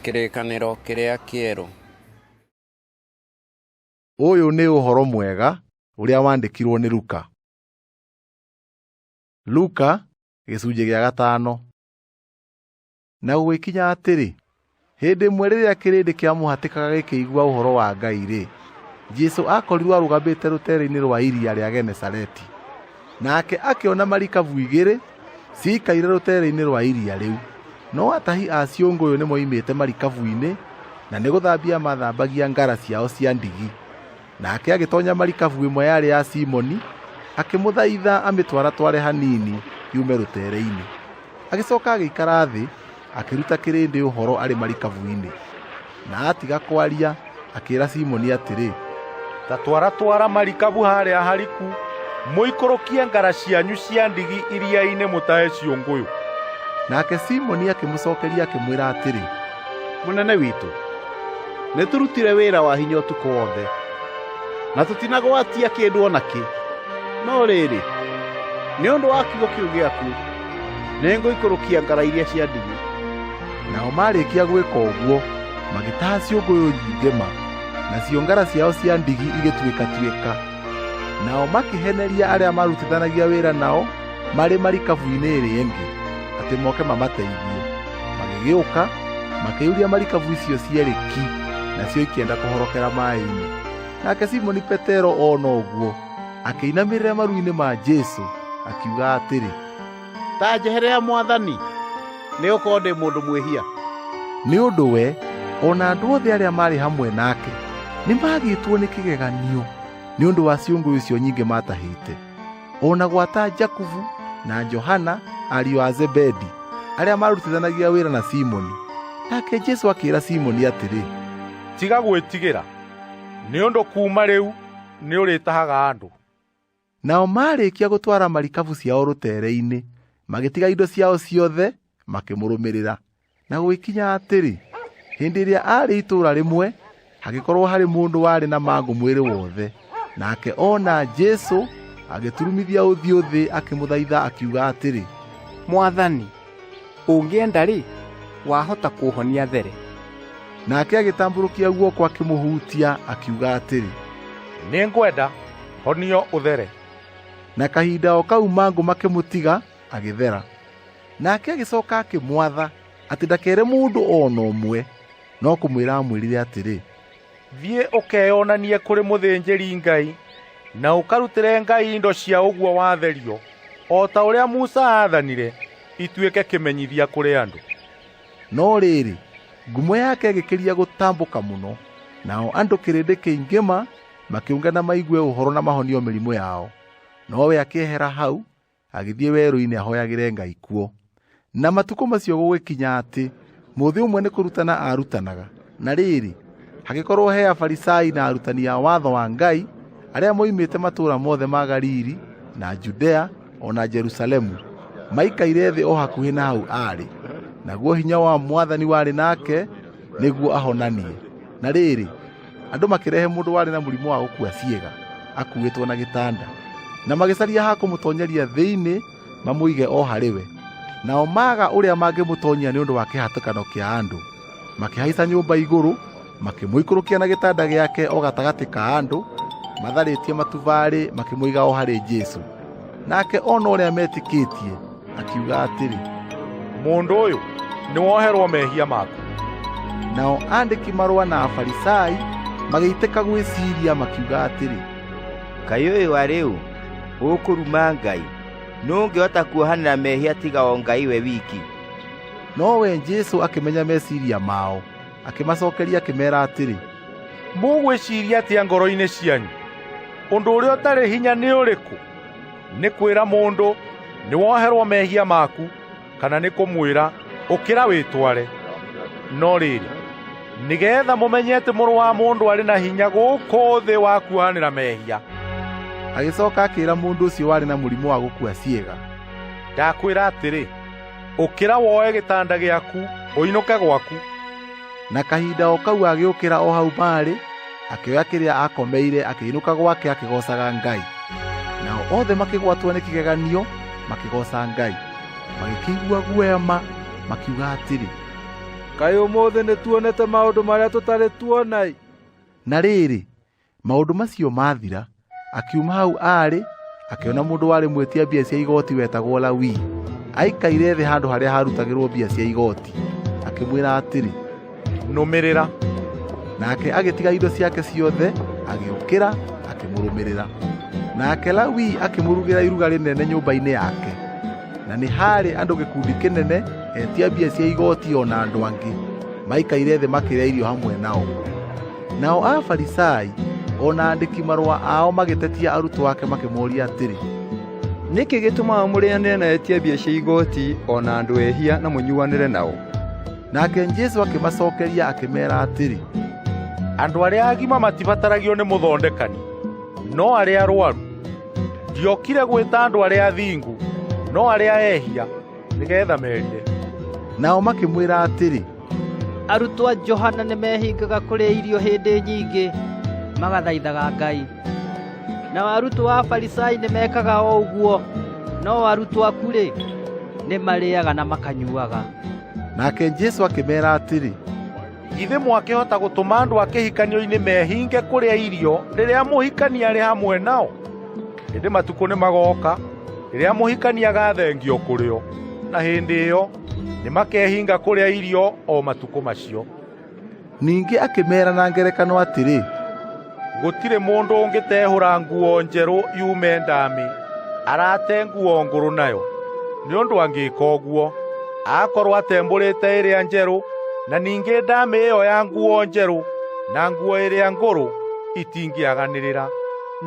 Kĩrĩkanĩro kĩrĩa kĩerũ. Ũyũ nĩ ũhoro mwega ũrĩa wandĩkirwo nĩ Luka. Luka gĩcunjĩ gĩa gatano. Na gũgĩkinya atĩrĩ, hĩndĩ ĩmwe rĩrĩa kĩrĩndĩ kĩamũhatĩkaga gĩkĩigua ũhoro wa Ngai-rĩ, Jesũ aakorirwo arũgamĩte rũteere-inĩ rwa iria rĩa Genesareti. Nake akĩona marikabu igĩrĩ ciikaire rũteere-inĩ rwa iria rĩu, no atahi a ciũngũyũ nĩmoimĩte marikabu-inĩ na nĩ gũthambia maathambagia ngara ciao cia ndigi. Nake agĩtonya marikabu ĩmwe yarĩ ya Simoni, akĩmũthaitha amĩtwaratware hanini yume rũteere-inĩ. Agĩcoka agĩikara thĩ, akĩruta kĩrĩndĩ ũhoro arĩ marikabu-inĩ. Na atiga kwaria, akĩĩra Simoni atĩrĩ, Ta twaratwara marikabu harĩa hariku, mũikũrũkie ngara cianyu cia ndigi iria-inĩ mũtahe ciũngũyũ. Nake Simoni akĩmũcokeria akĩmwĩra atĩrĩ, Mũnene witũ, nĩ tũrutire wĩra wa hinya ũtukũ wothe, na tũtinagwatia kĩndũ o nakĩ. No rĩrĩ, nĩ ũndũ wa kiugo kĩu gĩaku, nĩngũikũrũkia ngara iria cia ndigi. Nao maarĩkia gwĩka ũguo, magĩtaha ciũngũyũ nyingĩ ma, nacio ngara ciao cia ndigi igĩtuĩkatuĩka. Nao makĩheneria arĩa maarutithanagia wĩra nao marĩ marikabu-inĩ ĩrĩa ĩngĩ, atĩ moke mamateithie. Magĩgĩũka, makĩiyũria marikabu icio cierĩ ki, nacio ikĩenda kũhorokera maaĩ-inĩ. Nake Simoni Petero ona ũguo, akĩinamĩrĩra maru-inĩ ma Jesũ, akiuga atĩrĩ, Ta njeherera Mwathani, nĩgũkorwo ndĩ mũndũ mwĩhia. Nĩ ũndũ we o na andũ othe arĩa maarĩ hamwe nake nĩmagĩtwo nĩ kĩgeganio nĩ ũndũ wa ciũngũyũ icio nyingĩ maatahĩte. O na gwata Jakubu na Johana ariũ a Zebedi arĩa maarutithanagia wĩra na Simoni. Nake Jesũ akĩĩra Simoni atĩrĩ, Tiga gwĩtigĩra, nĩ ũndũ kuuma rĩu nĩũrĩtahaga andũ. Nao maarĩkia gũtwara marikabu ciao rũteere-inĩ, magĩtiga indo ciao ciothe, makĩmũrũmĩrĩra. Na gũgĩkinya atĩrĩ, hĩndĩ ĩrĩa aarĩ itũũra rĩmwe, hagĩkorwo harĩ mũndũ warĩ na mangũ mwĩrĩ wothe. Nake ona Jesũ, agĩturumithia ũthiũ thĩ akĩmũthaitha akiuga atĩrĩ, Mwathani, ũngĩenda-rĩ, wahota kũũhonia there. Nake agĩtambũrũkia guoko akĩmũhutia, akiuga atĩrĩ, Nĩngwenda, honio ũthere. Na kahinda o kau mangũ makĩmũtiga, agĩthera. Nake agĩcoka akĩmwatha atĩ ndakere mũndũ o na ũmwe, no kũmwĩra aamwĩrire atĩrĩ, Thiĩ ũkeyonanie kũrĩ mũthĩnjĩri-Ngai na ũkarutĩre Ngai indo cia ũguo watherio, o ta ũrĩa Musa aathanire, ituĩke kĩmenyithia kũrĩ andũ. No rĩrĩ, ngumo yake ĩgĩkĩria gũtambũka mũno, nao andũ kĩrĩndĩ kĩingĩ ma makĩũngana maigue ũhoro na mahonio mĩrimũ yao. Nowe akĩehera hau, agĩthiĩ werũ-inĩ ahoyagĩre Ngai kuo. Na matukũ macio gũgĩkinya atĩ mũthĩ ũmwe nĩ kũrutana aarutanaga. Na rĩrĩ, hagĩkorwo he Afarisai na arutani a watho wa Ngai arĩa moimĩte matũũra mothe ma Galili na Judea o na Jerusalemu, maikaire thĩ o hakuhĩ na hau aarĩ. Naguo hinya wa Mwathani warĩ nake nĩguo ahonanie. Na rĩrĩ, andũ makĩrehe mũndũ warĩ na mũrimũ wa gũkua ciĩga akuuĩtwo na gĩtanda, na magĩcaria ha kũmũtonyeria thĩinĩ mamũige o harĩ we. Nao maaga ũrĩa mangĩmũtonyia nĩ ũndũ wa kĩhatĩkano kĩa andũ, makĩhaica nyũmba igũrũ, makĩmũikũrũkia na gĩtanda gĩake o gatagatĩ ka andũ, matharĩtie matubarĩ makĩmũiga o harĩ Jesũ. Nake ona ũrĩa metĩkĩtie, akiuga atĩrĩ, Mũndũ ũyũ, nĩwoherwo mehia maku. Nao andĩki marũa na Afarisai magĩitĩka gwĩciiria makiuga atĩrĩ, Kaĩ ũyũ arĩ ũ, ũkũruma Ngai? Nũ ũngĩhota kuohanĩra mehia tiga o Ngai we wiki? Nowe Jesũ akĩmenya meciiria mao, akĩmacokeria akĩmeera atĩrĩ, Mũgwĩciiria atĩa ngoro-inĩ cianyu? Ũndũ ũrĩa ũtarĩ hinya nĩ ũrĩkũ? Nĩ kwĩra mũndũ, 'Nĩwoherwo mehia maku,' kana nĩ kũmwĩra, 'Ũkĩra wĩtware'? No rĩrĩ, nĩgeetha mũmenye atĩ Mũrũ wa Mũndũ arĩ na hinya gũkũ thĩ wa kuohanĩra mehia. Agĩcoka akĩĩra mũndũ ũcio warĩ na mũrimũ wa gũkua ciĩga, Ndakwĩra atĩrĩ, ũkĩra woe gĩtanda gĩaku, ũinũke gwaku. Na kahinda o kau agĩũkĩra o hau maarĩ, akĩoya kĩrĩa aakomeire akĩinũka gwake akĩgoocaga Ngai. Nao othe makĩgwatwo nĩ kĩgeganio, makĩgooca Ngai. Magĩkĩigua guoya ma, makiuga atĩrĩ, Kaĩ ũmũthĩ nĩtuonete maũndũ marĩa tũtarĩ tuona-ĩ!" Na rĩrĩ, maũndũ macio mathira, akiuma hau aarĩ, akĩona mũndũ warĩ mwĩtia mbia cia igooti wetagwo Lawi, aikaire thĩ handũ harĩa haarutagĩrwo mbia cia igooti. Akĩmwĩra atĩrĩ, "Nũmĩrĩra." Nake agĩtiga indo ciake ciothe, agĩũkĩra, akĩmũrũmĩrĩra. Nake Lawi akĩmũrugĩra iruga rĩnene nyũmba-inĩ yake. Na nĩ haarĩ andũ gĩkundi kĩnene etia mbia cia igooti o na andũ angĩ maikaire thĩ makĩrĩa irio hamwe nao. Nao Afarisai o na andĩki marũa ao magĩtetia arutwo ake makĩmoria atĩrĩ, "Nĩkĩ gĩtũmaga mũrĩanĩre na etia mbia cia igooti o na andũ ehia na mũnyuanĩre nao?" Nake Jesũ akĩmacookeria akĩmeera atĩrĩ, "Andũ arĩa agima matibataragio nĩ mũthondekani, no arĩa arũaru. Ndiokire gwĩta andũ arĩa athingu, no arĩa ehia, nĩgeetha merire." Nao makĩmwĩra atĩrĩ, "Arutwo a Johana nĩmehingaga kũrĩa irio hĩndĩ nyingĩ magathaithaga Ngai. Nao arutwo a Afarisai nĩmekaga o ũguo, no arutwo aku-rĩ, nĩmarĩĩaga na makanyuuaga." Nake Jesũ akĩmeera atĩrĩ, "Githĩ mwakĩhota gũtũma andũ a kĩhikanio-inĩ mehinge kũrĩa irio rĩrĩa mũhikania arĩ hamwe nao? Ĩndĩ matukũ nĩmagooka rĩrĩa mũhikania agathengio kũrĩ o, na hĩndĩ ĩyo nĩmakehinga kũrĩa irio o matukũ macio." Ningĩ akĩmeera na ngerekano atĩrĩ, "Gũtirĩ mũndũ ũngĩtehũra nguo njerũ yume ndaamĩ arate nguo ngũrũ nayo, nĩ ũndũ angĩĩka ũguo, akorwo atembũrĩte ĩrĩa njerũ, na ningĩ ndaamĩ ĩyo ya nguo njerũ na nguo ĩrĩa ngũrũ itingĩaganĩrĩra.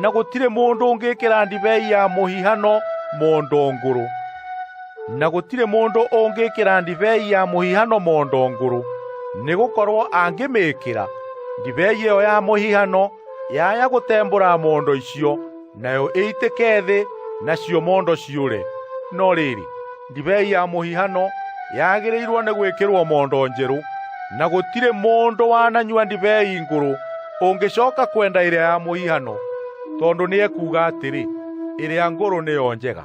Na gũtirĩ mũndũ ũngĩĩkĩra ndibei ya mũhihano mondo ngũrũ. Na gũtirĩ mũndũ ũngĩĩkĩra ndibei ya mũhihano mondo ngũrũ, nĩgũkorwo angĩmĩĩkĩra, ndibei ĩyo ya mũhihano yaya gũtembũra mondo icio, nayo ĩitĩke thĩ, nacio mondo ciũre. No rĩrĩ, ndibei ya mũhihano yagĩrĩirwo nĩ gwĩkĩrwo mondo njerũ, na gũtirĩ mũndũ wananyua ndibei ngũrũ ũngĩcooka kwenda ĩrĩa ya mũhihano, tondũ nĩekuuga atĩrĩ, ‘Ĩrĩa ngũrũ nĩyo njega.’"